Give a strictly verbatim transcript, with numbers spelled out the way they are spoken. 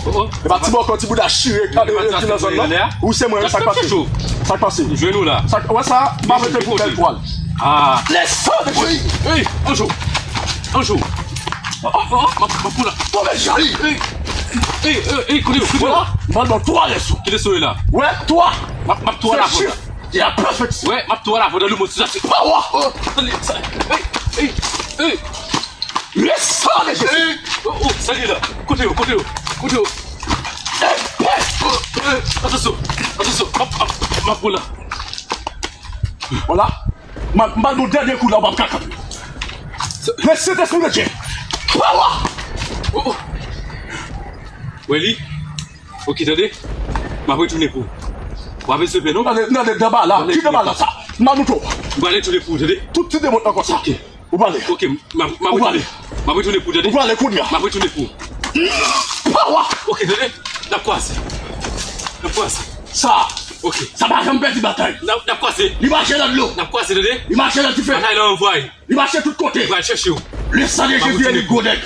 E pa ti bòkò, ti bouda chire ki nan zòn nan. Ou se mwen, sa k pase? Sa k pase? Jwenn ou la. Sa, wè sa, m pa mete pou bèl twal. Ah. Lè sa de cheri. Ey, Anjou. Anjou. Oh, oh, oh, m ap, m ap pou la. Bon, men, Jali. Ey, ey, ey, ey, kote yo, kote yo? Voilà. M ap ban twa lè sou. Ki lè sou la? Wè, twa. M ap, m ap twa la. Chif. Il a perfect. Wè, m ap twa la, pandan le mot sa. Power. Oh, ale, sa. Ey, ey, ey. Lè sa de Jezi. Oh, oh, sa li la. Kote yo, kote yo, kote yo. Ey, ey, oh, ey, atansyon, atansyon. M ap, m ap, m ap pou la. Voilà. M a, m a nou dènye kou la, w ap ka kanpe. Le Sentespri de Dye. Power! Oh, oh. Wè li? Ok, tande. M ap retounen pou ou. W ap sove non? Tande, tande, danba la. Ki danba la sa? M a nou tou. M pral retounen pou ou, tande. Tout ti demon ankò sa. Ok. Ou prale. Ok, m a, m ap retounen. M ap retounen pou ou, tande. Ou prale kounye a. M ap retounen pou ou. Power! Ok, tande. N ap kwaze. N ap kwaze. Sa. Ok. Sa pa janm pèdi batay. N ap, n ap kwaze. Li mache nan dlo. N ap kwaze, tande. Li mache nan dife. Batay la anvwayi. Li mache tout kote. M pral chèche w. Le sang de Jésus, li gwo nèg.